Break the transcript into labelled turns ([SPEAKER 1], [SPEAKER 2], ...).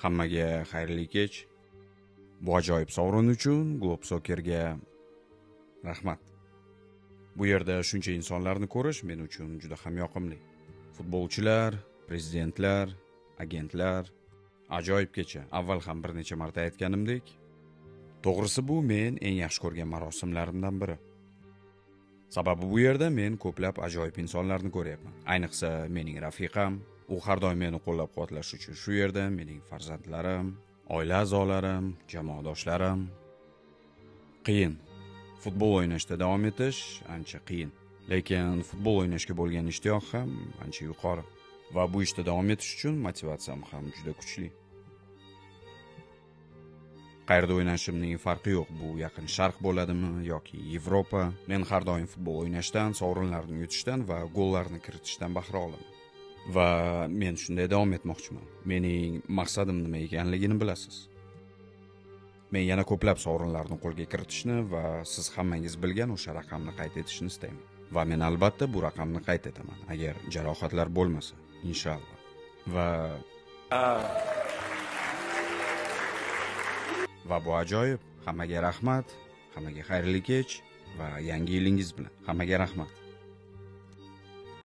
[SPEAKER 1] Hammaga xayrli kech. Bu ajoyib sovrin uchun Globe Soccerga rahmat. Bu yerda shuncha insonlarni ko'rish men uchun juda ham yoqimli. Futbolchilar, prezidentlar, agentlar, ajoyib kecha. Avval ham bir necha marta aytganimdek, to'g'risi bu men eng yaxshi ko'rgan marosimlarimdan biri. Sababi bu yerda men ko'plab ajoyib insonlarni ko'ryapman. Ayniqsa mening rafiqam, u har doim meni qo'llab-quvvatlash uchun shu yerda, mening farzandlarim, oila a'zolarim, jamoadoshlarim. Qiyin. Futbol o'ynashda davom etish ancha qiyin. Lekin futbol o'ynashga bo'lgan ishtiyoq ham ancha yuqori va bu ishda davom etish uchun motivatsiyam ham juda kuchli. Qayerda o'ynashimning farqi yo'q, bu Yaqin Sharq bo'ladimi yoki Yevropa. Men har doim futbol o'ynashdan, sovrinlarni yutishdan va gollarni kiritishdan bahra olaman. Va men shunday davom etmoqchiman. Mening maqsadim nima ekanligini bilasiz. Men yana ko'plab sovrinlarni qo'lga kiritishni va siz hammangiz bilgan o'sha raqamni qayd etishni istayman. Va men albatta bu raqamni qayd etaman, agar jarohatlar bo'lmasa, inshaalloh. Va bu ajoyib. Hammaga rahmat, hammaga xayrli kech va yangi yilingiz bilan. Hammaga rahmat.